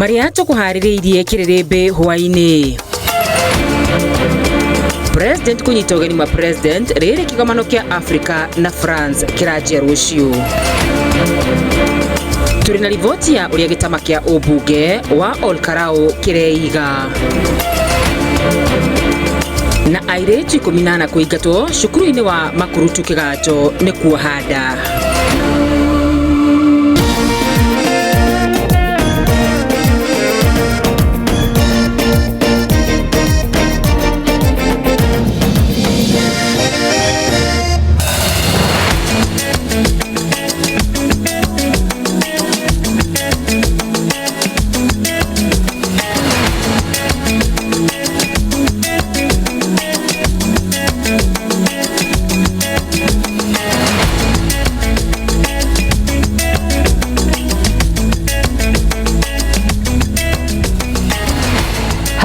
Marĩa tũkũharĩrĩirie kĩrĩrĩmbĩ hwaĩ-inĩ. President kũnyita ũgeni ma president rĩrĩ kĩgomano kĩa Africa na France kĩranjia rũciũ. Tũrĩ na riboti ya ũrĩa gĩtama kĩa ũmbunge wa Olkarau kĩreiga. Na airĩtu 14 kũingatwo cukuru-inĩ wa Makurutu Kĩganjo nĩ kuoha nda.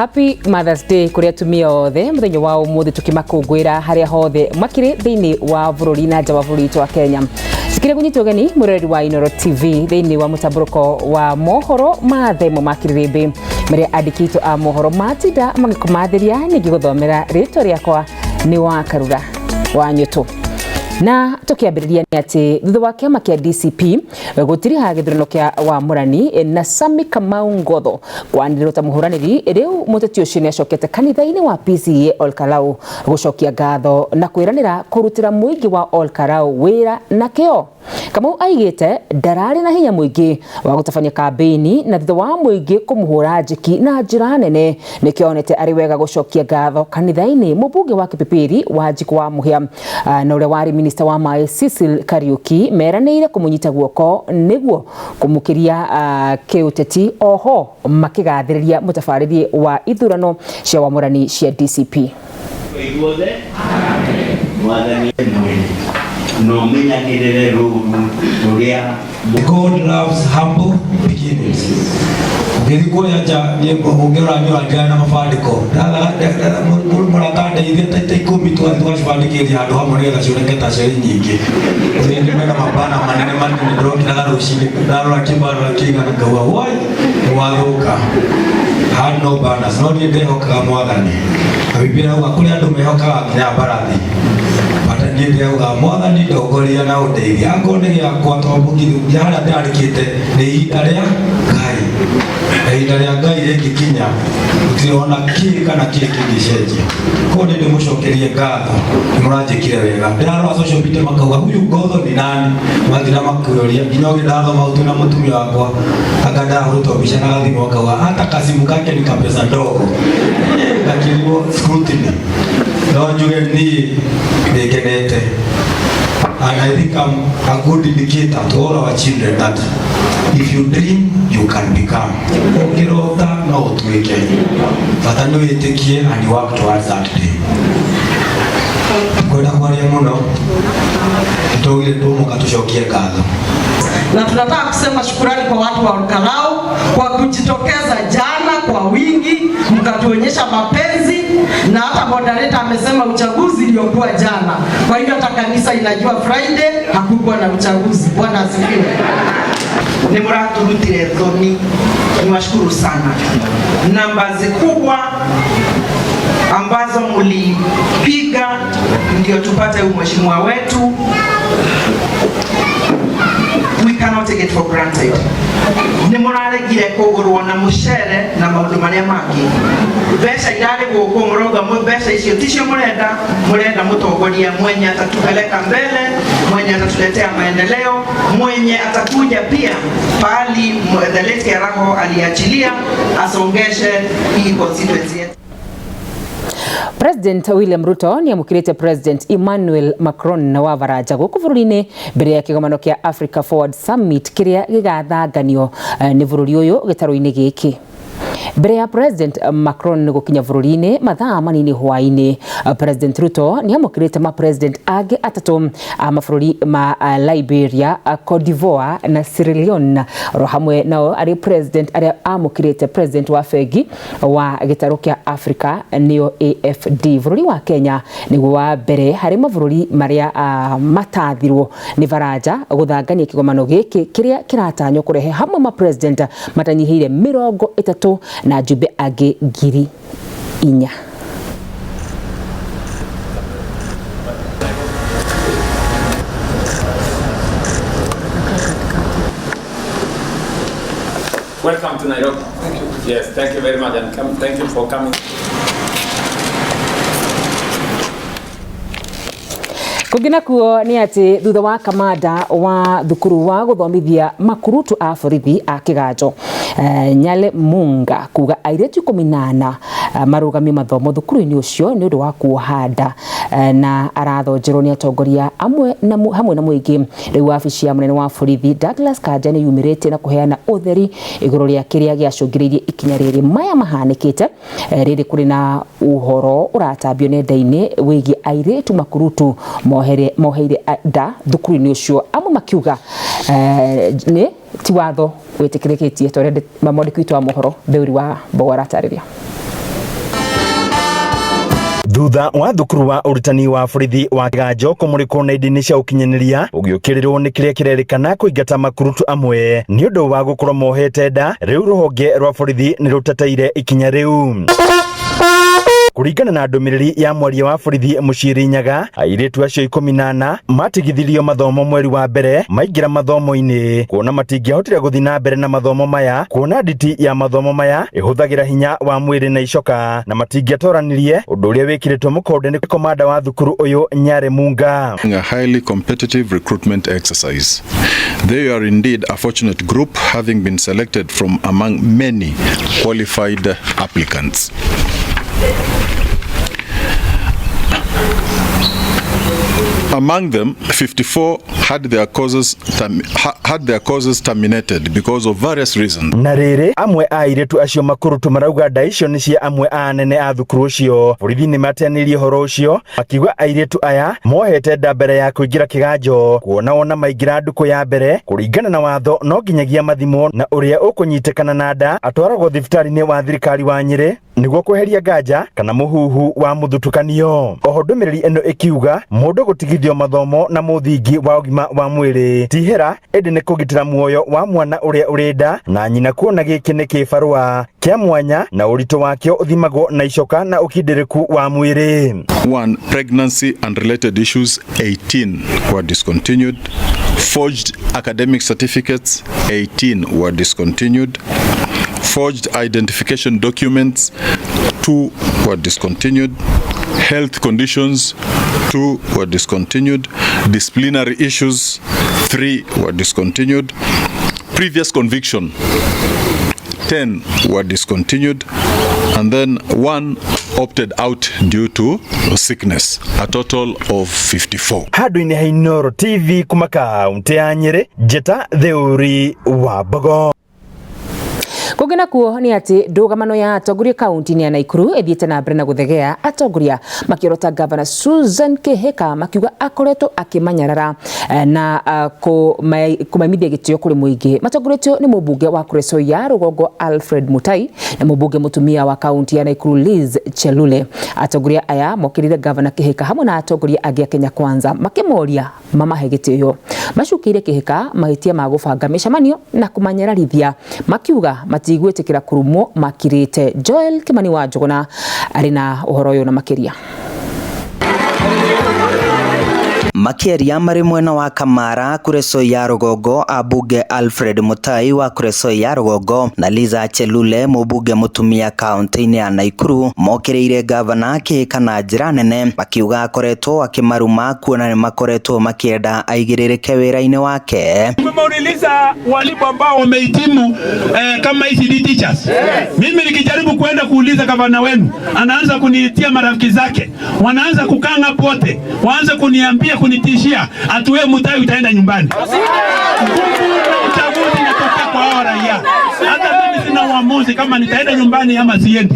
Happy Mother's Day kũrĩ atumia othe mũthenya wa ũmũthĩ tũkĩmakũngũĩra harĩa hothe makĩrĩ thĩinĩ wa bũrũri na nja wa bũrũri witũ wa Kenya. Cikĩrĩ kũnyita ũgeni mwĩroreri wa Inooro TV thĩinĩ wa mũtambũrũko wa mohoro ma themo ma kĩrĩrĩmbĩ marĩa andĩki aitũ a mohoro matinda magĩkũmathĩria ningĩ gũthomera rĩtwa rĩakwa nĩ wa Karura wa Nyũtũ. Na tũkĩambĩrĩria nĩ atĩ thutha wa kĩama kĩa DCP gũtiriha gĩthurano kĩa wamũrani na Sami Kamau Ngotho kwanĩrĩrwo ta mũhũranĩri, rĩu mũteti ũcio nĩ acokete kanitha-inĩ wa PCEA Olkalau gũcokia ngatho na kwĩranĩra kũrutĩra mũingĩ wa Olkalau wĩra na kĩo. Kamau aigĩte ndararĩ na hinya mũingĩ wa gũtabania kambĩini na thutha wa mũingĩ kũmũhũra njeki na njĩra nene nĩkĩo onete arĩ wega gũcokia ngatho kanitha-inĩ. Mũmbunge wa Kipipiri Wanjikũ wa Mũhĩa na ũrĩa warĩ minista wa maĩ Cecil Kariuki meranĩire kũmũnyita guoko nĩguo kũmũkĩria kĩũteti, oho makĩgathĩrĩria mũtabarĩri wa ithurano cia wamũrani cia DCP. Ithuothe Mwathani mwene na ũmenyagĩrĩre rũũru rũrĩa. God loves humble beginnings. Ũngĩthiĩ kũrĩa nja niĩ ũngĩrora nyũra na mabandĩko mũrata ndeithia ta 10 twathiĩ tũgacibandĩkĩria handũ hamwe nĩgetha cioneke ta cirĩ nyingĩ. Rĩngĩ mena mabana manene manene ndĩrokĩraga rũcinĩ ndarora kĩbana kĩigana ngauga woi nĩ wathũka. Had no banners no niĩ ndehokaga Mwathani. Na Bibilia yauga kũrĩ andũ mehokaga nginya mbarathi. But niĩ ndĩrauga Mwathani ndongoria na ũndeithie. Angorwo nĩ gĩakwa tondũ mũgithia harĩa ndĩrandĩkĩte nĩ ihinda rĩa Ngai. Na ihinda rĩa Ngai rĩngĩkinya gũtirĩ ona kĩ kana kĩ kĩngĩcenjia. Koguo nĩ ndĩmũcokerie ngatho nĩ mũranjĩkire wega. Ndĩrarora social media makauga huyu Ngotho ni nani? Mathira makĩũria nginya ũngĩ ndathoma ũtu na mũtumia wakwa anga ndahũrĩtwo mbica na gathimũ akauga hata kasimu kake ni kapesa ndogo. Gakĩrigwo scrutiny. No njuge niĩ nĩngenete. And I think I'm a good indicator to all our children that if you dream, you can become. Ũngĩrota no ũtuĩke. Bata nĩ wĩtĩkie and you work towards that day. Kwenda kwaria mũno, nĩtwaugire tũmũka tũcokie ngatho. Na tunataka kusema shukurani kwa watu wa Olkalau kwa kujitokeza jana kwa wingi, mkatuonyesha mapenzi, na hata moderator amesema uchaguzi uliokuwa jana. Kwa hivyo hata kanisa inajua Friday hakukuwa na uchaguzi. Bwana asifiwe. Nĩ mũraturutire thoni, niwashukuru sana. Namba kubwa ambazo mlipiga ndio tupate huyu mheshimiwa wetu. We cannot take it for granted. Nĩ mũraregire kũgũrwo na mũcere na maũndũ marĩa mangĩ. Mbeca irarĩ gũkũ mũrauga mbeca icio ticio mũrenda, mũrenda mũtongoria mwenye atatupeleka mbele, mwenye atatuletea maendeleo, mwenye atakuja pia pahali the late Keraho aliachilia asongeshe hii constituency yetu. President William Ruto nĩ amũkĩrĩte President Emmanuel Macron wa Baranja gũkũ bũrũri-inĩ mbere ya kĩgomano kĩa Africa Forward Summit kĩrĩa gĩgathanganio nĩ bũrũri ũyũ gĩtarũ-inĩ gĩkĩ. Mbere ya President Macron gũkinya bũrũri-inĩ mathaa manini hwaĩ-inĩ, President Ruto nĩ amũkĩrĩte ma president angĩ atatũ a mabũrũri ma Liberia, Cote d'Ivoire na Sierra Leone. Oro hamwe nao arĩ president arĩa amũkĩrĩte president wa bengi wa gĩtarũ kĩa Africa nĩyo AFD. Bũrũri wa Kenya nĩguo wa mbere harĩ mabũrũri marĩa matathirwo nĩ Baranja gũthangania kĩgomano gĩkĩ kĩrĩa kĩratanywo kũrehe hamwe ma president matanyihĩire 30 na njumbe angĩ 4,000. Welcome to Nairobi. Thank you. Yes, thank you very much, and thank you for coming. Kũngĩ nakuo nĩ atĩ thutha wa kamanda wa thukuru wa gũthomithia makurutu a borithi a Kĩganjo Nyale Munga kuga airĩtu 14 marũgamio mathomo thukuru-inĩ ũcio nĩ ũndũ wa kuoha nda na arathonjerwo nĩ atongoria amwe na hamwe na mũingĩ. Rĩu wabici ya mũnene wa borithi Douglas Kanja nĩ yumĩrĩte na kũheana ũtheri igũrũ rĩa kĩrĩa gĩacũngĩrĩirie ikinya rĩrĩ maya mahanĩkĩte. Rĩrĩ kũrĩ na ũhoro ũratambio nenda-inĩ wĩgiĩ airĩtu makurutu moheire nda thukuru-inĩ ũcio, amwe makiuga nĩ ti watho wĩtĩkĩrĩkĩtie ta ũrĩa mwandĩki witũ wa mohoro Theuri wa Mbogo aratarĩria. Thutha wa thukuru wa ũrutani wa borithi wa Kĩganjo kũmũrĩkwo nenda-inĩ cia ũkinyanĩria ũgĩũkĩrĩrwo nĩ kĩrĩa kĩrerĩkana kũingata makurutu amwe nĩ ũndũ wa gũkorwo mohete nda, rĩu rũhonge rwa borithi nĩ rũteteire ikinya rĩu. Kũringana na ndũmĩrĩri ya mwaria wa borithi Mũciiri Nyaga, airĩtu acio 14 matigithirio mathomo mweri wa mbere maingĩra mathomo-inĩ kuona matingĩahotire gũthiĩ na mbere na mathomo maya, kuona nditi ya mathomo maya ĩhũthagĩra hinya wa mwĩrĩ na icoka na matingĩatoranirie, ũndũ ũrĩa wĩkĩrĩtwo mũkonde nĩ komanda wa thukuru ũyũ Nyare Munga. A highly competitive recruitment exercise. They are indeed a fortunate group, having been selected from among many qualified applicants. Among them, 54 had their causes terminated because of various reasons. Na rĩrĩ amwe a airĩtu acio makurutu marauga nda icio nĩ cia amwe a anene a thukuru ũcio. Borithi nĩ mateanĩirie ũhoro ũcio makiuga airĩtu aya mohete nda mbere ya kũingĩra Kĩganjo, kuona wona maingĩra ndukũ ya mbere kũringana na watho no nginyagia mathimwo, na ũrĩa ũkũnyitĩkana na nda atwaragwo thibitarĩ-inĩ wa thirikari wa Nyĩrĩ nĩguo kweheria nganja kana mũhuhu wa mũthutũkanio. Oho ndũmĩrĩri ĩno ĩkiuga mũndũ gũtigithio mathomo na mũthingi wa ũgima wa mwĩrĩ ti hera, ĩndĩ nĩ kũgitĩra muoyo wa mwana ũrĩa ũrĩ nda na nyina, kuona gĩkĩ nĩ kĩbarũa kĩa mwanya na ũritũ wakĩo ũthimagwo na icoka na ũkindĩrĩku wa mwĩrĩ. 1. Pregnancy and related issues 18 were discontinued. Forged academic certificates 18 were discontinued. Forged identification documents 2 were discontinued. Health conditions 2 were discontinued. Disciplinary issues 3 were discontinued. Previous conviction 10 were discontinued, and then 1 opted out due to sickness, a total of 54. Handũ-inĩ ha Inooro TV kuma kaunti ya Nyĩrĩ, Njĩta Theuri wa Mbogo. Kũngĩ nakuo nĩ atĩ ndũgamano ya atongoria kaunti-inĩ ya Naikuru ĩthiĩte na mbere na gũthegea, atongoria makĩorota Gavana Susan Kihika makiuga akoretwo akĩmanyarara na kũmaimithia gĩtĩo kũrĩ mũingĩ. Matongoretio nĩ mũmbunge wa Kuresoi ya Rũgongo Alfred Mutai na mũmbunge mũtumia wa kaunti ya Naikuru Liz Chelule. Atongoria aya mokĩrĩire Gavana Kihika hamwe na atongoria angĩ a Kenya Kwanza makĩmoria mamahe gĩtĩo. Macukĩire Kihika mahĩtia ma gũbanga mĩcemanio na kũmanyararithia, makiuga matigwĩtĩkĩra kũrumwo makirĩte. Joel Kimani wa Njũgũna arĩ na ũhoro ũyũ na makĩria. Makĩaria marĩ mwena wa Kamara Kuresoi ya Rũgongo, ambunge Alfred Mutai wa Kuresoi ya Rũgongo na Liza Chelule mũmbunge mũtumia kaunti-inĩ ya Naikuru mokĩrĩire gavana Kihika na njĩra nene, makiuga akoretwo akĩmaruma kuona nĩ makoretwo makĩenda aigĩrĩrĩke wĩra-inĩ wake. Tumeuliza walimu ambao wamehitimu kama ECD teachers. Mimi nikijaribu kuenda kuuliza gavana wenu, anaanza kuniitia marafiki zake, wanaanza kukanga pote, waanze kuniambia, kunitishia atuwe Mutai utaenda nyumbani. Nguvu na uchaguzi inatokea kwa hao raia. Hata mimi sina uamuzi kama nitaenda nyumbani ama siendi.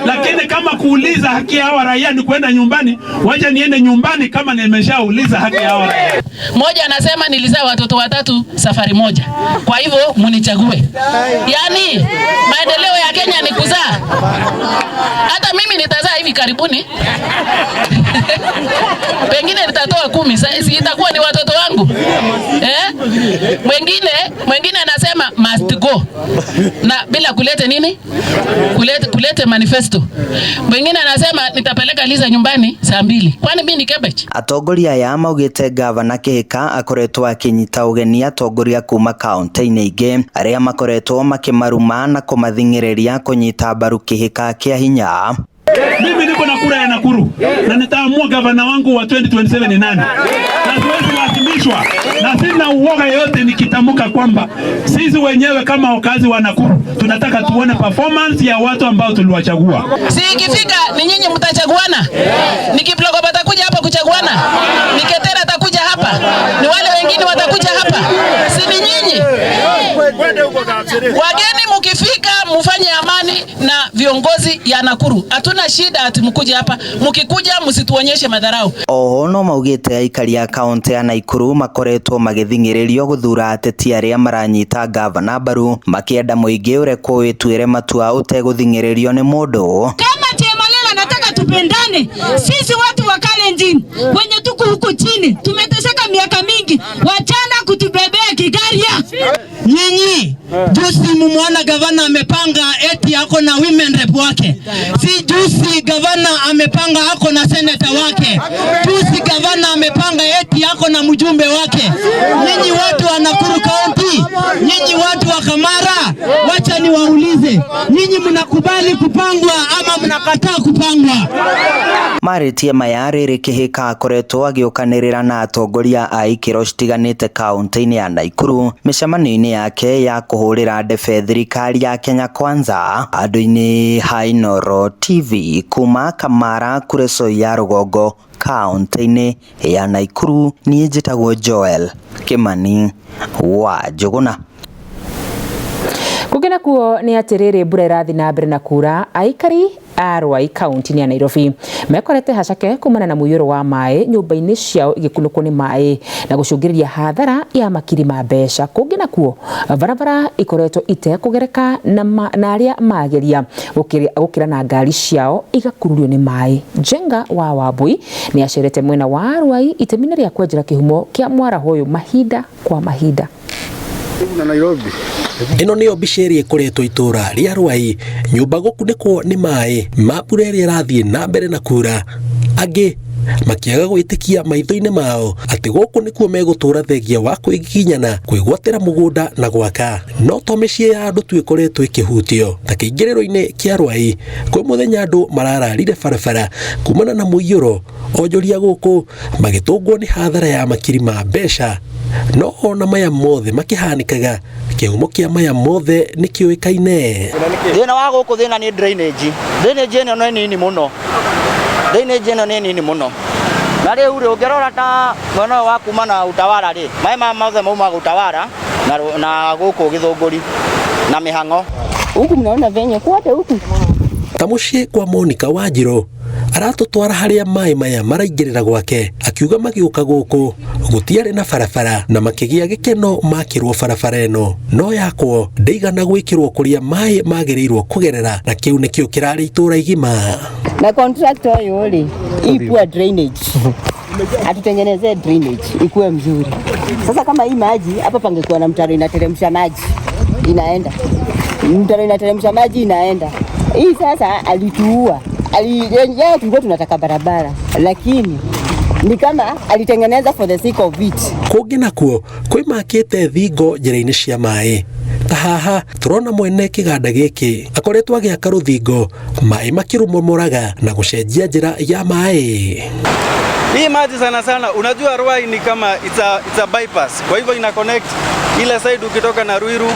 Lakini kama kuuliza haki ya hawa raia ni kwenda nyumbani, wacha niende nyumbani kama nimeshauliza haki ya hawa raia. Mmoja anasema nilizaa watoto watatu safari moja, kwa hivyo munichague. Yaani maendeleo ya Kenya ni kuzaa. Hata mimi nitazaa hivi karibuni pengine nitatoa 10, si itakuwa ni watoto wangu eh? Mwingine anasema must go na bila kulete nini, kulete manifesto. Mwingine anasema nitapeleka Liza nyumbani saa 2. Kwani mimi ni cabbage? Atongoria aya maugite gavana Kihika akoretwo akinyita ugeni atongoria kuma kaunti-inĩ ingĩ arĩa makoretwo makimaruma na kumathing'ĩrĩria kunyita mbaru Kihika kia hinya. Mimi niko na kura ya Nakuru na nitaamua gavana wangu wa 2027 ni nani. Na siwezi lazimishwa na sina uoga yote nikitamka kwamba sisi wenyewe kama wakazi wa Nakuru tunataka tuone performance ya watu ambao tuliwachagua. Si ikifika ni nyinyi mtachaguana. Ni Kiploko atakuja hapa kuchaguana. Ni Ketera atakuja hapa. Ni wale wengine watakuja hapa. Si ni nyinyi. Wageni mkifika mfanye amani na viongozi ya Nakuru. Hatuna shida ati mkuje hapa. Mkikuja msituonyeshe madharau. Oho no maugite aikari a kaunti ya Nakuru makoretwo magithing'ĩrĩrio guthura ateti aria maranyita gavana mbaru makienda muingi urekwo wituire matua uteguthing'ĩrĩrio ni mundu. Kama Chemalel anataka tupendane, sisi watu wa Kalenjin wenye tuko huku chini tumeteseka miaka mingi, wachana kutubebea kigaria. Nyinyi juzi mumuona gavana amepanga eti ako na women rep wake, si juzi gavana amepanga ako na senator wake, juzi gavana amepanga eti ako na mjumbe wake. Nyinyi watu wa Nakuru County, nyinyi watu wa Kamara, wacha niwaulize, nyinyi mnakubali kupangwa ama mnakataa kupangwa? Maritie maya rĩrĩ Kihika akoretwo agĩũkanĩrĩra na atongoria a ikĩro citiganĩte kaunti-inĩ ya Nakuru mĩcemanio-inĩ yake ya kũhũrĩra ndebe thirikari ya Kenya Kwanza. Andũ-inĩ ha Inooro TV kuma Kamara Kuresoi ya rũgongo kaunti-inĩ ya Nakuru, niĩ njĩtagwo Joel Kimani wa Njũgũna. Kũngĩ nakuo nĩ atĩrĩrĩ, mbura ĩrathiĩ na mbere na kura, aikari a Ruai kaunti ya Nairobi mekorete hacake kumana na mũiyũro wa maĩ nyũmba-inĩ ciao igĩkunũkwo nĩ maĩ na gũcũngĩrĩria hathara ya makiri ma mbeca. Kũngĩ nakuo barabara ikoretwo itekũgereka na arĩa mageria gũkĩra na ngari ciao igakururio nĩ maĩ. Njenga wa Wambui nĩ acerete mwena wa Ruai itemi-inĩ rĩa kwenjera kĩhumo kĩa mwaraho ũyũ mahinda kwa mahinda. Ĩno nĩyo mbica ĩrĩa ĩkoretwo itũra rĩa Ruai, nyũmba gũkunĩkwo nĩ maĩ ma mbura ĩrĩa ĩrathiĩ na mbere na kura, angĩ makĩaga gwĩtĩkia maitho-inĩ mao atĩ gũkũ nĩkuo megũtũra thengia wa kwĩgiginyana, kwĩgwatĩra mũgũnda na gwaka. No to mĩciĩ ya andũ tu ĩkoretwo ĩkĩhutio, ta kĩingĩrĩro-inĩ kĩa Ruai kwĩ mũthenya andũ marararire barabara kumana na mũiyũro, onjoria gũkũ magĩtũngwo nĩ hathara ya makiri ma mbeca. No ona maya mothe makĩhanĩkaga, kĩhumo kĩa maya mothe nĩ kĩũĩkaine. Thĩna wa gũkũ thĩna nĩ drainage. Drainage ĩno nĩ nini mũno. Drainage ĩno nĩ nini mũno. Na rĩu rĩ ũngĩrora ta mwena ũyũ wa kuma na Utawala rĩ, maĩ maya mothe maumaga Utawala na gũkũ Gĩthũngũri na mĩhang'o. Huku mnaona venye kote huku. Ta mũciĩ kwa Monica Wanjirũ aratũtwara harĩa maĩ maya maraingĩrĩra gwake, akiuga magĩũka gũkũ gũtiarĩ na barabara na makĩgĩa gĩkeno makĩrwo barabara ĩno, no yakwo ndĩigana gwĩkĩrwo kũrĩa maĩ magĩrĩirwo kũgerera, na kĩu nĩkĩo kĩrarĩ itũra igima. Na contractor ũyũ rĩ, hii poor drainage atutengenezee drainage ikuwe mzuri. Sasa kama hii maji hapa pangekuwa na mtaro inateremsha maji inaenda, mtaro inateremsha maji inaenda. Hii sasa alituua. Yeye tulikuwa tunataka barabara, lakini ni kama alitengeneza for the sake of it. Kũngĩ nakuo kwĩ makĩte thingo njĩra-inĩ cia maĩ. Ta haha turona mwene kĩganda gĩkĩ akoretwo agĩaka rũthingo maĩ makĩrũmomoraga na gũcenjia njĩra ya maĩ. Hii maji sana sana, unajua Ruai ni kama it's a bypass. Kwa hivyo ina connect ile side ukitoka na Ruiru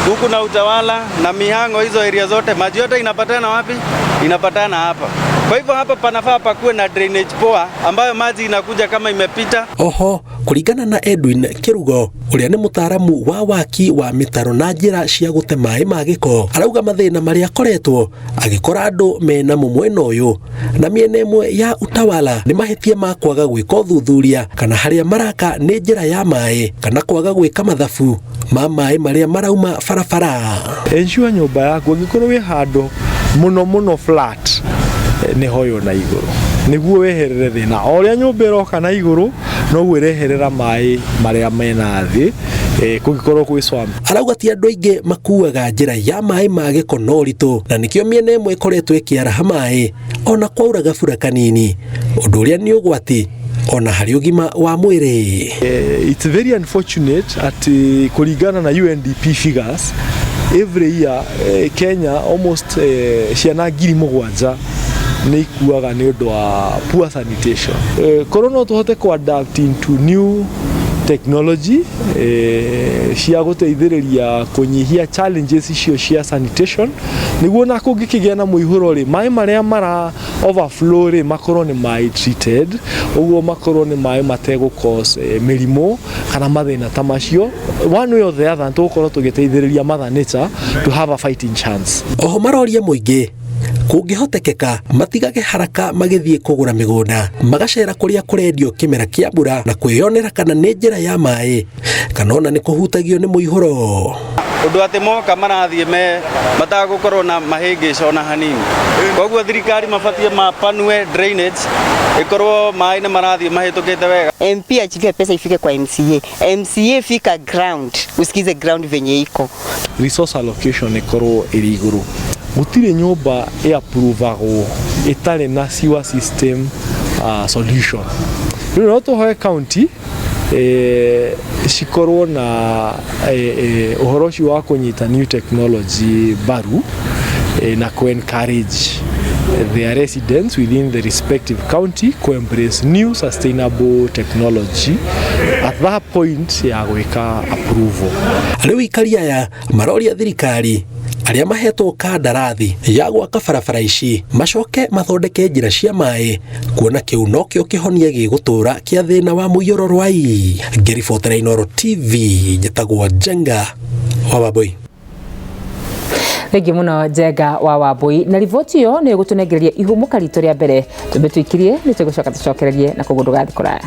huku na Utawala na Mihango, hizo area zote maji yote inapatana wapi? Inapatana hapa. Kwa hivyo hapa panafaa pakuwe na drainage poa ambayo maji inakuja kama imepita. Oho kũringana na Edwin Kĩrugo ũrĩa nĩ mũtaaramu wa waki wa mĩtaro na njĩra cia gũte maĩ ma gĩko, arauga mathĩna marĩa akoretwo agĩkora andũ menamo mwena ũyũ na mĩena ĩmwe ya Utawala nĩ mahĩtia ma kwaga gwĩka ũthuthuria kana harĩa maraka nĩ njĩra ya maĩ kana kwaga gwĩka mathabu ma maĩ marĩa marauma barabara. Ensure nyũmba yaku ũngĩkorwo wĩ handũ mũno mũno flat nĩ hoyo na igũrũ nĩguo weherere thĩna. O ũrĩa nyũmba ĩroka na igũrũ noguo ĩreherera maĩ marĩa mena thĩ kũngĩkorwo kwĩ swamp. Arauga ti andũ aingĩ makuaga njĩra ya maĩ ma gĩko na ũritũ na nĩkĩo mĩena ĩmwe ĩkoretwo ĩkĩaraha maĩ ona kwaura gabura kanini, ũndũ ũrĩa nĩ ũgwati ona harĩ ũgima wa mwĩrĩ. It's very unfortunate atĩ kũringana na UNDP figures every year Kenya almost ciana 7,000 nĩ ikuaga nĩ ũndũ wa poor sanitation. Korwo no tũhote ku adapt into new technology cia gũteithĩrĩria kũnyihia challenges icio cia sanitation nĩguo na kũngĩkĩgĩa na mũihũro rĩ maĩ marĩa mara overflow rĩ makorwo nĩ maĩ treated, ũguo makorwo nĩ maĩ mategũ cause mĩrimũ kana mathĩna ta macio. One way or the other tũgũkorwo tũgĩteithĩrĩria mother nature to have a fighting chance. Oho maroria mũingĩ kũngĩhotekeka matigage haraka magĩthiĩ kũgũra mĩgũnda, magacera kũrĩa kũrendio kĩmera kĩa mbura na kwĩyonera kana nĩ njĩra ya maĩ kana ona nĩ kũhutagio nĩ mũihũro. Ũndũ atĩ moka marathiĩ me matagũkorwo na mahĩngĩca ona hanini. Koguo thirikari mabatie mapanue drainage ĩkorwo maĩ nĩ marathiĩ mahĩtũkĩte wega. MP achilie pesa ifike kwa MCA. MCA fika ground, usikize ground venye iko. Resource allocation ĩkorwo ĩrĩ igũrũ. Gũtirĩ nyũmba ĩ-approvagwo ĩtarĩ na sewer system solution. Rĩu no tũhoe county cikorwo na ũhoro ũcio wa kũnyita new technology mbaru na ku encourage their residents within the respective county ku embrace new sustainable technology at that point ya gwĩka approval. Rĩu ikari aya maroria thirikari arĩa mahetwo kandarathi ya gwaka barabara ici macoke mathondeke njĩra cia maĩ kuona kĩu nokĩo kĩhonia gĩgũtũra kĩa thĩna wa mũiyũro Rwai. Ngĩribotera Inooro TV njĩtagwo Njenga wa Wambui. Thengi muno Njenga wa Wambui na riboti iyo nĩ ĩgũtũnengereria ihũmũka ritũ rĩa mbere tumbe tũikirie nĩ tũgũcoka tũcokererie na koguo ndũgathiĩ kũraya.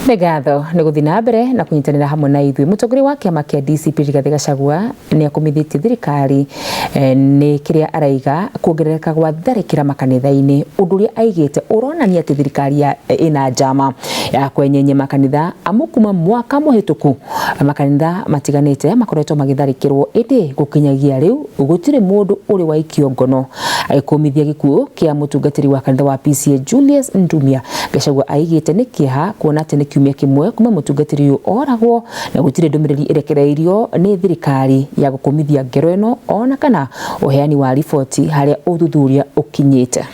Nĩ ngatho nĩ gũthiĩ na mbere na kũnyitanĩra hamwe na ithuĩ. Mũtongoria wa kĩama kĩa DCP Rigathĩ Gachagua nĩ akomithĩtie thirikari nĩ kĩrĩa araiga kuongerereka gwa tharĩkĩra makanitha-inĩ, ũndũ ũrĩa aigĩte ũronania atĩ thirikari ĩna njama ya kwenyenye makanitha amu kuma mwaka mũhĩtũku makanitha matiganĩte makoretwo magĩtharĩkĩrwo, ĩndĩ gũkinyagia rĩu gũtirĩ mũndũ ũrĩ waikio ngono. Agĩkũmithia gĩkuũ kĩa mũtungatĩri wa kanitha wa PCA Julius Ndumia, Gachagua aigĩte nĩ kĩeha kuona atĩ nĩ kiumia kĩmwe kuma mũtungatĩri ũyũ oragwo na gũtirĩ ndũmĩrĩri ĩrekereirio nĩ thirikari ya gũkũmithia ngero ĩno ona kana ũheani wa riboti harĩa ũthuthuria ũkinyĩte.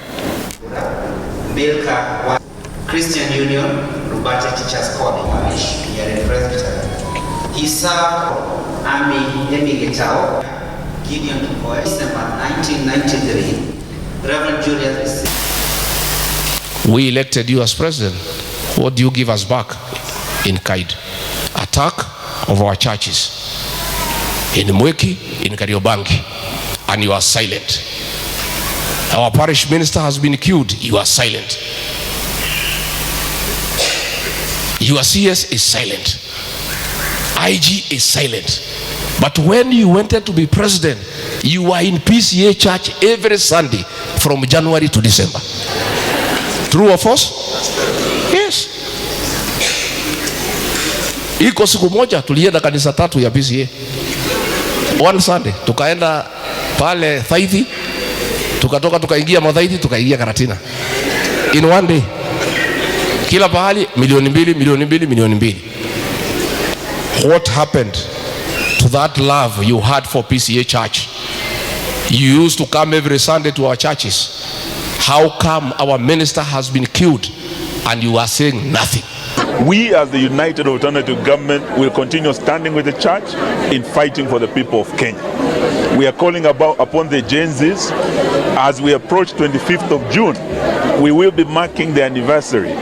Milka wa Christian Union Rubate Teachers College Nyerere Presbytery. He served Army Emi Gitao, Gideon Tukoe, December 1993. Reverend Julius. We elected you as president. What do you give us back in kind? Attack of our churches in Mwiki, in Kariobangi, and you are silent. Our parish minister has been killed, you are silent. Your CS is silent. IG is silent. But when you wanted to be president, you were in PCA church every Sunday from January to December. True or false? Yes. Iko siku moja tulienda kanisa tatu ya PCA. One Sunday tukaenda pale Thaithi, tukatoka tukaingia Mathaithi, tukaingia Karatina. In one day. Kila pahali 2 milioni, 2 milioni, 2 milioni. What happened to that love you had for PCA church? You used to come every Sunday to our churches. How come our minister has been killed? killed and you are saying nothing. We as the United Alternative Government will continue standing with the church in fighting for the people of Kenya. We are calling upon the Gen Zs. As we approach 25th of June, we will be marking the anniversary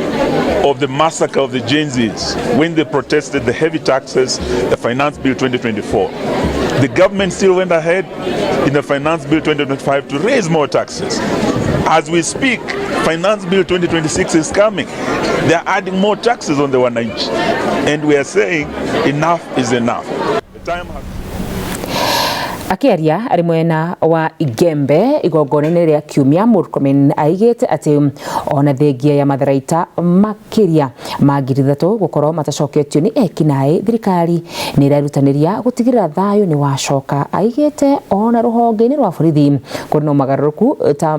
of the massacre of the Gen Zs when they protested the heavy taxes, the Finance Bill 2024. The government still went ahead in the Finance Bill 2025 to raise more taxes. As we speak, Finance Bill 2026 is coming. They are adding more taxes on the wananchi. And we are saying enough is enough. The time has Akiaria arĩ mwena wa Igembe igongona-inĩ rĩa kiumia, Murkomen aigĩte atĩ ona thengia ya matharaita makĩria ma 3,000 gũkorwo matacoketio nĩ ekinaĩ, thirikari nĩ ĩrerutanĩria gũtigĩrĩra thayũ nĩ wacoka. Aigĩte ona rũhonge-inĩ rwa borithi kũrĩ na mogarũrũku ta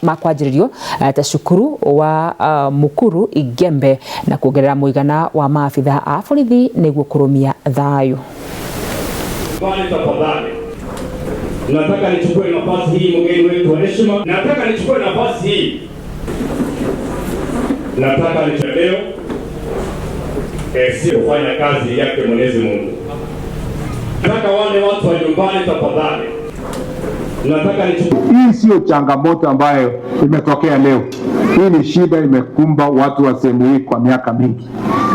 ma kwanjĩrĩrio ta cukuru wa Mukuru Igembe na kuongerera mũigana wa maabitha a borithi nĩguo kũrũmia thayũ. Tafadhali, nataka nichukue nafasi hii, mgeni wetu wa heshima, nataka nichukue nafasi hii, nataka leo si kufanya kazi yake Mwenyezi Mungu. Nataka wale watu wa nyumbani, tafadhali, nataka nichukue. Hii sio changamoto ambayo imetokea leo. Hii ni shida imekumba watu wa sehemu hii kwa miaka mingi,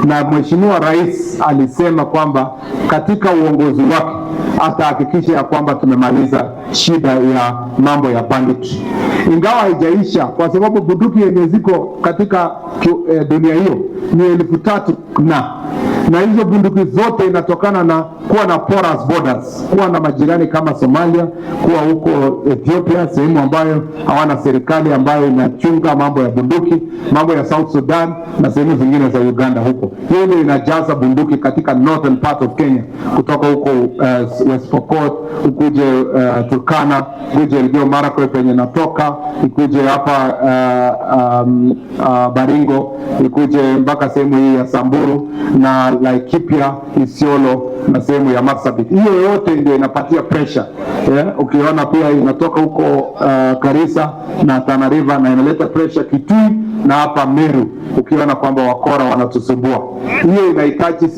na Mheshimiwa Rais alisema kwamba katika uongozi wake atahakikisha ya kwamba tumemaliza shida ya mambo ya banditry, ingawa haijaisha, kwa sababu bunduki yenye ziko katika dunia hiyo ni 3,000 na hizo bunduki zote inatokana na kuwa na porous borders, kuwa na majirani kama Somalia, kuwa huko Ethiopia, sehemu ambayo hawana serikali ambayo inachunga mambo ya bunduki, mambo ya South Sudan na sehemu zingine za Uganda huko. Hiyo ndio inajaza bunduki katika northern part of Kenya, kutoka huko West Pokot, ukuje Turkana, ukuje Elgeyo Marakwet penye natoka, ikuje hapa Baringo, ikuje mpaka sehemu hii ya Samburu na Laikipia, Isiolo na sehemu ya Marsabit. Hiyo yote ndio inapatia pressure. Yeah, ukiona pia inatoka huko Garissa na Tana River na inaleta pressure Kitui na hapa Meru, ukiona kwamba wakora wanatusumbua. Hiyo inahitaji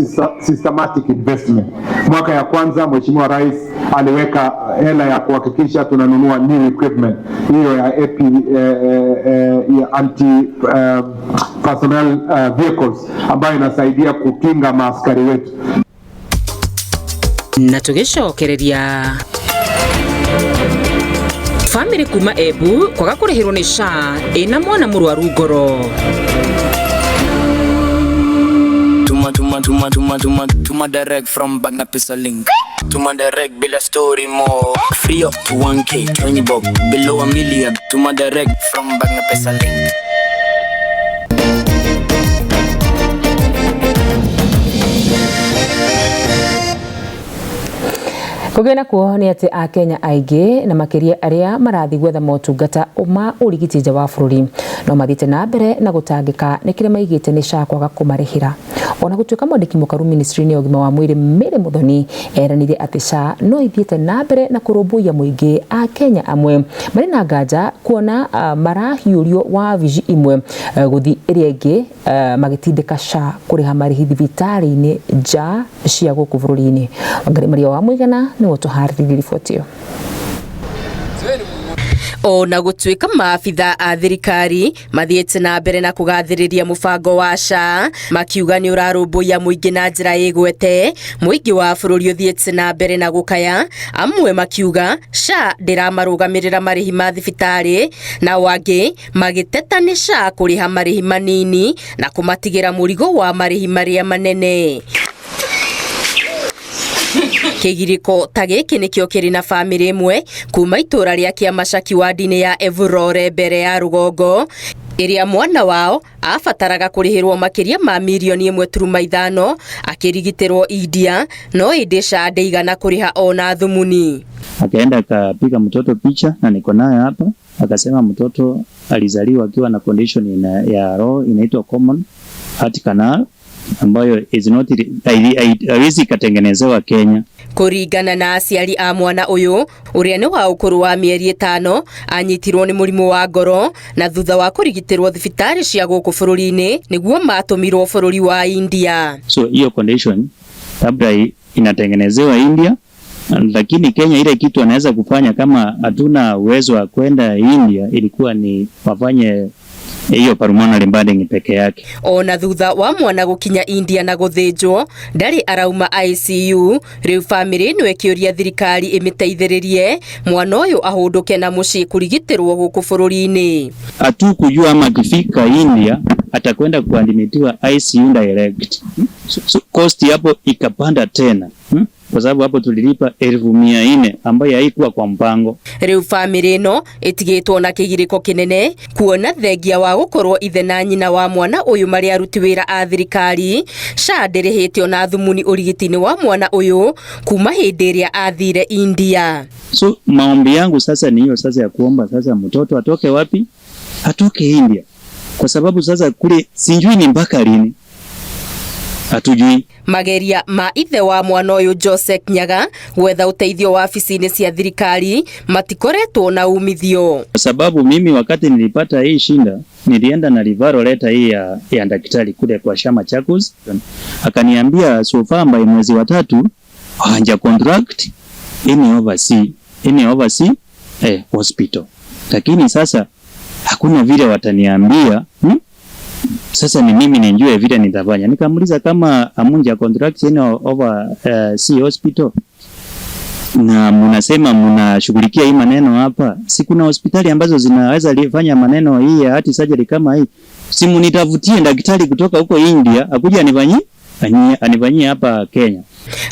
systematic investment. Mwaka ya kwanza Mheshimiwa Rais aliweka hela ya kuhakikisha tunanunua new equipment hiyo ya AP, ya anti personnel vehicles ambayo inasaidia kukinga maaskari wetu. Na tugicokereria family kuma Embu kwaga kurihirwo ni SHA ina mwana murwaru ngoro. Tuma tuma tuma tuma tuma tuma direct from Bagna Pesa link. Tuma direct bila story more. Free up to 1K, 20 bob, below a million. Tuma direct from Bagna Pesa link. Kũgĩa nakuo nĩ atĩ Akenya aingĩ na makĩria arĩa marathiĩ gwetha motungata ma ũrigiti nja wa bũrũri no mathiĩte na mbere na gũtangĩka nĩ kĩrĩa maigĩte nĩ SHA kwaga kũmarĩhĩra. Ona gũtuĩka mwandĩki mũkaru ministry-inĩ ya ũgima wa mwĩrĩ Mary Muthoni eranire atĩ SHA no ithiĩte na mbere na kũrũmbũiya mũingĩ, Akenya amwe marĩ na nganja kuona marahiũrio wabici imwe gũthiĩ ĩrĩa ĩngĩ, magĩtindĩka SHA kũrĩha marĩhi thibitarĩ-inĩ nja cia gũkũ bũrũri-inĩ. Wangari Maria wa Mũigana nĩwe ũtũharĩrĩirie riboti ĩyo. Ona gũtuĩka maabitha a thirikari mathiĩte na mbere na kũgathĩrĩria mũbango wa SHA makiuga nĩ ũrarũmbũiya mũingĩ na njĩra ĩgwete, mũingĩ wa bũrũri ũthiĩte na mbere na gũkaya, amwe makiuga SHA ndĩramarũgamĩrĩra marĩhi ma thibitarĩ, nao angĩ magĩteta nĩ SHA kũrĩha marĩhi manini na kũmatigĩra mũrigo wa marĩhi marĩa manene. Kĩgirĩko ta gĩkĩ nĩkĩo kĩrĩ na bamĩrĩ ĩmwe kuma itũra rĩa Kĩamacaki wadi-inĩ ya Evurore mbere ya rũgongo, ĩrĩa mwana wao abataraga kũrĩhĩrwo makĩria ma mirioni 1.5 akĩrigitĩrwo India, no ĩndĩ SHA ndĩigana kũrĩha ona thumuni. Akaenda akapiga mtoto picha na niko nayo hapa, akasema mtoto alizaliwa akiwa na condition ya roho inaitwa common heart canal, ambayo is not haiwezi ikatengenezewa Kenya. Kũringana na aciari a mwana ũyũ ũrĩa nĩ wa ũkũrũ wa mĩeri 5 anyitirwo nĩ mũrimũ wa ngoro na thutha wa kũrigitĩrwo thibitarĩ cia gũkũ bũrũri-inĩ nĩguo matũmirwo bũrũri wa India. So hiyo condition labda inatengenezewa India, lakini Kenya ile kitu anaweza kufanya kama hatuna uwezo wa kwenda India ilikuwa ni wafanye hiyo pulmonary budding peke yake. Ona thutha wa mwana gũkinya India na gũthĩnjwo ndarĩ arauma ICU rĩu famĩlĩ ĩno ĩkĩũria thirikari ĩmĩteithĩrĩrie mwana ũyũ ahũndũke na mũciĩ kũrigitĩrwo gũkũ bũrũri-inĩ. Hatukujua ama akifika India atakwenda kuadmitiwa ICU direct. So cost hapo ikapanda tena. Kwa sababu hapo tulilipa 400,000 ambayo haikuwa kwa mpango. Rĩu famĩlĩ ĩno ĩtigĩtwo na kĩgirĩko kĩnene kuona thengia wa gũkorwo ithe na nyina wa mwana ũyũ marĩ aruti wĩra a thirikari SHA ndĩrĩhĩtio na thumuni ũrigiti-inĩ wa mwana ũyũ kuma hĩndĩ ĩrĩa athire India. So maombi yangu sasa ni hiyo sasa ya kuomba sasa mtoto atoke wapi? Atoke India. Kwa sababu sasa kule sijui ni mpaka lini. Hatujui. Mageria ma ithe wa mwana ũyũ Joseph Nyaga gwetha ũteithio wabici-inĩ cia thirikari matikoretwo na umithio. Kwa sababu mimi wakati nilipata hii shinda nilienda na referral letter hii ya daktari kule kwa Shama Machakos, akaniambia so far by mwezi wa 3 haja contract any overseas hospital. Lakini sasa hakuna vile wataniambia Sasa ni mimi nijue vile nitafanya. Nikamuuliza kama amunja contract any over sea hospital na mnasema mnashughulikia hii maneno hapa, si kuna hospitali ambazo zinaweza fanya maneno hii ya heart surgery kama hii? Si mnitafutie daktari kutoka huko India akuja anifanyie hapa Kenya.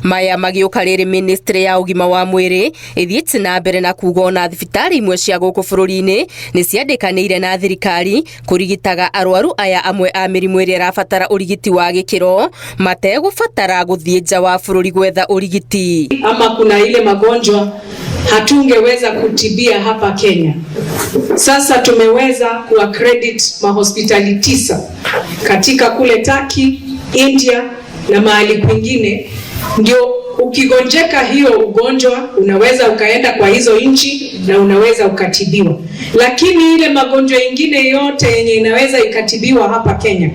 Maya magĩũka rĩrĩ ministry ya ũgima wa mwĩrĩ ĩthiĩte na mbere na kuga ona thibitarĩ imwe cia gũkũ bũrũri-inĩ nĩ ciandĩkanĩire na thirikari kũrigitaga arwaru aya amwe a mĩrimũ ĩrĩa ĩrabatara ũrigiti wa gĩkĩro mategũbatara gũthiĩ nja wa bũrũri gwetha ũrigiti. Ama kuna ile magonjwa hatungeweza kutibia hapa Kenya. Sasa tumeweza kuaccredit mahospitali 9 katika kule Turkey, India na mahali kwingine. Ndio ukigonjeka hiyo ugonjwa unaweza ukaenda kwa hizo nchi na unaweza ukatibiwa. Lakini ile magonjwa ingine yote yenye inaweza ikatibiwa hapa Kenya,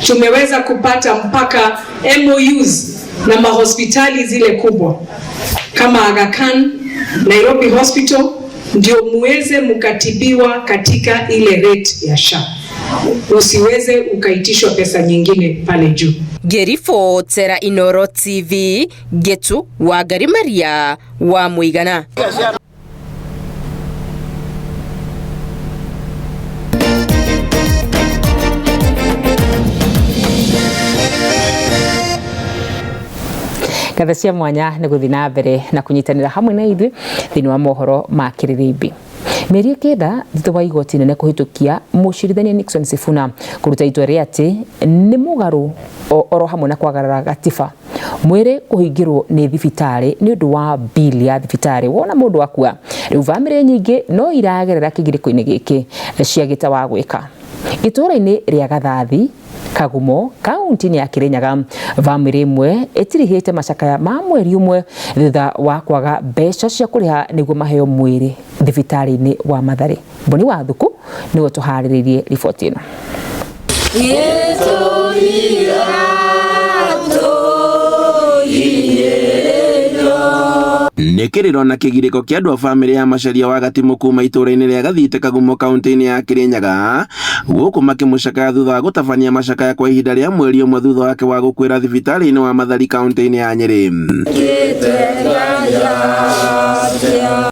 tumeweza kupata mpaka MOUs na mahospitali zile kubwa kama Aga Khan, Nairobi Hospital, ndio muweze mukatibiwa katika ile rate ya SHA. Usiweze ukaitishwa pesa nyingine pale juu. Ngĩribotera Inoro TV, Getu Wangari Maria wa Mũigana. Ngatho cia mwanya nĩ gũthiĩ na mbere na kũnyitanĩra hamwe na ithuĩ thĩinĩ wa mohoro ma kĩrĩrĩmbĩ. Mĩeri 9 thutha wa igoti nene kũhĩtũkia mũcirithania Nixon Sifuna kũruta itua rĩa atĩ nĩ mũgarũ oro hamwe na kwagarara gatiba mwĩrĩ kũhingĩrwo nĩ thibitarĩ nĩ ũndũ wa bill ya thibitarĩ. Wona mũndũ akua rĩu bamĩrĩ nyingĩ no iragerera kĩgirĩko-inĩ gĩkĩ ciagĩte wa gwĩka. Itũũra-inĩ rĩa Gathathi Kagumo kaunti-inĩ ya Kirinyaga bamĩrĩ ĩmwe ĩtirihĩte macakaya ma mweri ũmwe thutha wa kwaga mbeca cia kũrĩha nĩguo maheo mwĩrĩ thibitarĩ-inĩ wa Mathare. Mboni wa Thuku nĩwe tũharĩrĩirie riboti ĩno. Nĩ kĩrĩro na kĩgirĩko kĩa andũ a bamĩrĩ ya Macharia wa Gatimu kuma itũũra-inĩ rĩa Gathite Kagumo kaunti-inĩ ya Kirinyaga gũkũ makĩmũcakaya thutha wa gũtabania macakaya kwa ihinda rĩa mweri ũmwe thutha wake wa gũkuĩra thibitarĩ-inĩ wa Mathari kaunti-inĩ ya Nyĩrĩ.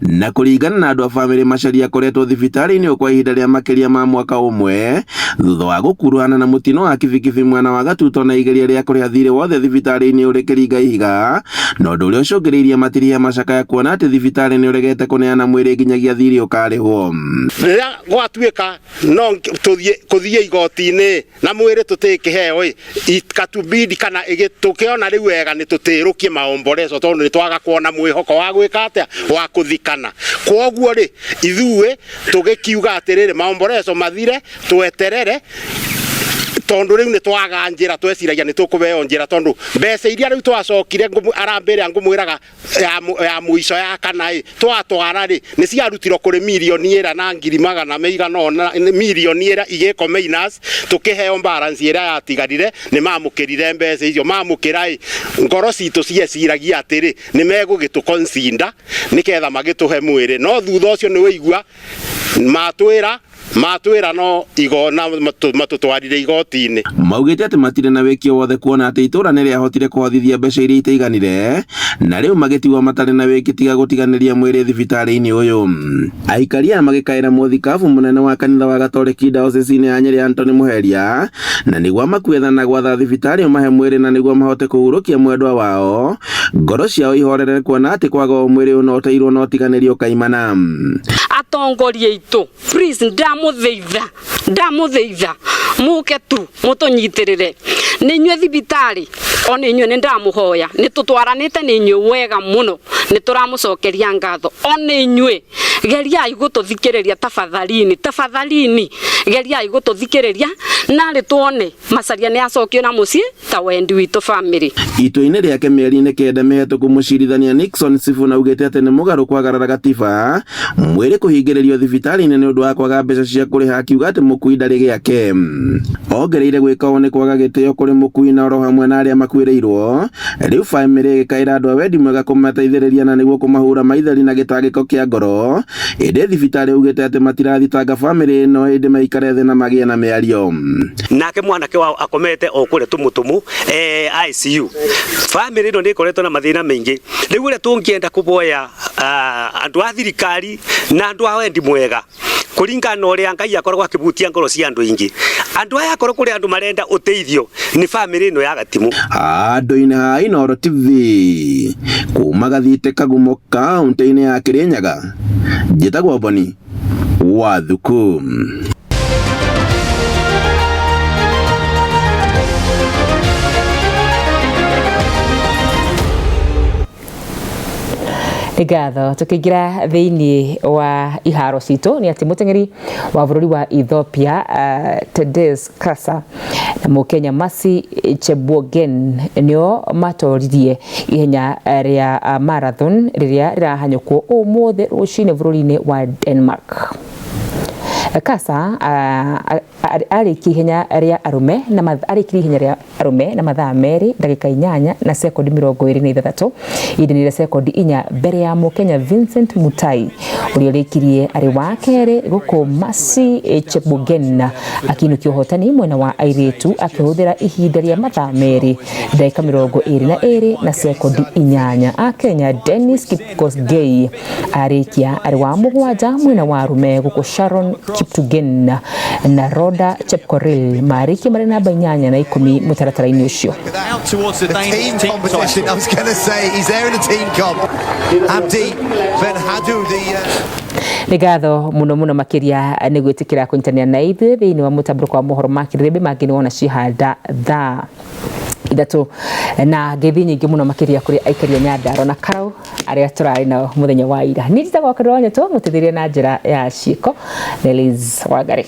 Na kũringana na andũ a bamĩrĩ, Macharia akoretwo thibitarĩ-inĩ kwa ihinda rĩa makĩria ma mwaka ũmwe thutha wa gũkuruhana na mũtino wa kibikibi mwena wa Gatuto na igeria rĩa kũrĩha thirĩ wothe thibitarĩ-inĩ ũrĩ kĩringa ihiga, na ũndũ ũrĩa ũcũngĩrĩirie matiriha macakaya kuona atĩ thibitarĩ nĩ ũregete kũneana mwĩrĩ nginyagia thirĩ ũkarĩhwo. Rĩrĩa gwatuĩka no tũthiĩ kũthiĩ igoti-inĩ na mwĩrĩ tũtĩkĩheo ikatubidi kana tũkĩona rĩu wega nĩ tũtĩrũkie maombolezo tondũ nĩ twaga kuona mwĩhoko wa gwĩka atĩa wa kũthikana. Kwoguo rĩ ithuĩ tũgĩkiuga atĩrĩrĩ maombolezo mathire tweterere Tondu riu ni twaga njira, tweciragia ni tukubeo njira, tondu mbeca iria riu twacokire arambere ngumwiraga ya muico ya kana i twatwara ri ni ciarutirwo kuri milioni ira na ngiri magana meigana ona milioni ira igiko minus, tukiheo balance ira yatigarire. Ni mamukirire mbeca icio, mamukira i ngoro citu cieciragia atiri ni megugitu consider niketha magituhe mwiri, no thutha ucio ni wigua matwira no igona matutwarire igoti-inĩ. Maugĩte atĩ matirĩ na wĩkio wothe kuona atĩ itũra nĩ rĩahotire kũhothithia mbeca iria itaiganire na rĩu magĩtigwo matarĩ na wĩki tiga gũtiganĩria mwĩrĩ thibitarĩ-inĩ ũyũ. Aikari aya magĩkaĩra mũthikabu mũnene wa kanitha wa Gatoreki diocese-inĩ ya Nyĩrĩ Anthony Muheria na nĩguo makuetha na gwatha thibitarĩ ũmahe mwĩrĩ na nĩguo mahote kũhurũkia mwendwa wao, ngoro ciao ihorere kuona atĩ kwaga mwĩrĩ ũnoteirwo no tiganĩrio kaimana. Atongoria aitũ, please, ndamũthaitha muke tu mutunyitirire ni inyuĩ thibitarĩ ona inyuĩ nĩ ndamũhoya nĩ tũtwaranĩte nĩ inyuĩ wega mũno, nĩ tũramũcokeria ngatho. Ona inyuĩ geriai gũtũthikĩrĩria tafadhalini, tafadhalini geriai gũtũthikĩrĩria narĩ tuone Macharia nĩ acokio na mũciĩ ta wendi witũ family. Itua-inĩ rĩake mĩeri-inĩ 9 mĩhetũku, mũcirithania Nixon Sifuna augĩte atĩ nĩ mũgarũ kwagarara gatiba mwĩrĩ kũhingĩrĩrio thibitarĩ-inĩ nĩ ũndũ wa kwaga mbeca cia kũrĩha, akiuga atĩ mũkui ndarĩ gĩake. Ongereire gwĩka ũũ nĩ kwaga gĩtĩo kũrĩ mũkui na oro hamwe na arĩa makuĩrĩirwo. Rĩu bamĩrĩ ĩgĩkaĩra andũ a wendi mwega kũmateithĩrĩria na nĩguo kũmahura maithori na gĩtangĩko kĩa ngoro, ĩndĩ thibitarĩ ugĩte atĩ matirathitanga bamĩrĩ ĩno ĩndĩ maikare thĩ na magĩe na mĩario. Nake mwanake wao akomete o kũrĩa tumutumu ICU. Bamĩrĩ ĩno nĩ ĩkoretwo na mathĩna maingĩ. Rĩu ũrĩa tũngĩenda kũboya andũ a thirikari na andũ a wendi mwega kũringana na ũrĩa Ngai akoragwo akĩbutia ngoro cia andũ aingĩ, andũ aya akorwo kũrĩ andũ marenda ũteithio nĩ bamĩrĩ ĩno ya Gatimu. Andũ-inĩ ha Inooro TV kuma Gathite Kagumo kaunti-inĩ ya Kirinyaga, njĩtagwo Boni wa Thuku. Ngatho tukiingira thiini wa iharo citũ ni ati muteng'eri wa bũrũri wa Ethiopia Tadesse Kassa na Mũkenya Mercy Chebogen nĩo matoririe ihenya rĩa marathon rĩrĩa rĩrahanyũkwo ũmũthĩ rũcinĩ bũrũri-inĩ wa Denmark. Kassa arĩkia ihenya rĩa arũme na arĩkirie ihenya rĩa arũme na mathaa 2 ndagĩka 8 na sekondi 26 ihinda-inĩ rĩa sekondi 4 mbere ya Mũkenya Vincent Mutai ũrĩa ũrĩkirie arĩ wa kerĩ, gũkũ Mercy Chebogen akĩinũkia ũhotani mwena wa airĩtu akĩhũthĩra ihinda rĩa mathaa 2 ndagĩka 22 na sekondi 8. Akenya Dennis Kipkosgei arĩkia arĩ wa mũgwanja mwena wa arũme, gũkũ Sharon Kiptugen na Rhoda Chepkorir marĩkia marĩ namba 8 na 10 mũtaratara-inĩ ũcio. The team competition, I was going to say, he's there in the team comp. Abdi Benhadou, the... Nĩ ngatho mũno mũno makĩria nĩ gwĩtĩkĩra kũnyitanĩra na ithuĩ thĩinĩ wa mũtambũrũko wa mohoro ma kĩrĩrĩmbĩ mangĩ nĩ wona cihanda thaa 3 na ngeithi nyingĩ mũno makĩria kũrĩ aikari a Nyandarua na Karau arĩa tũrarĩ nao mũthenya wa ira. Niĩ njĩtagwo Karũa Nyeto, mũteithĩrĩria na njĩra ya ciĩko Liz Wangari.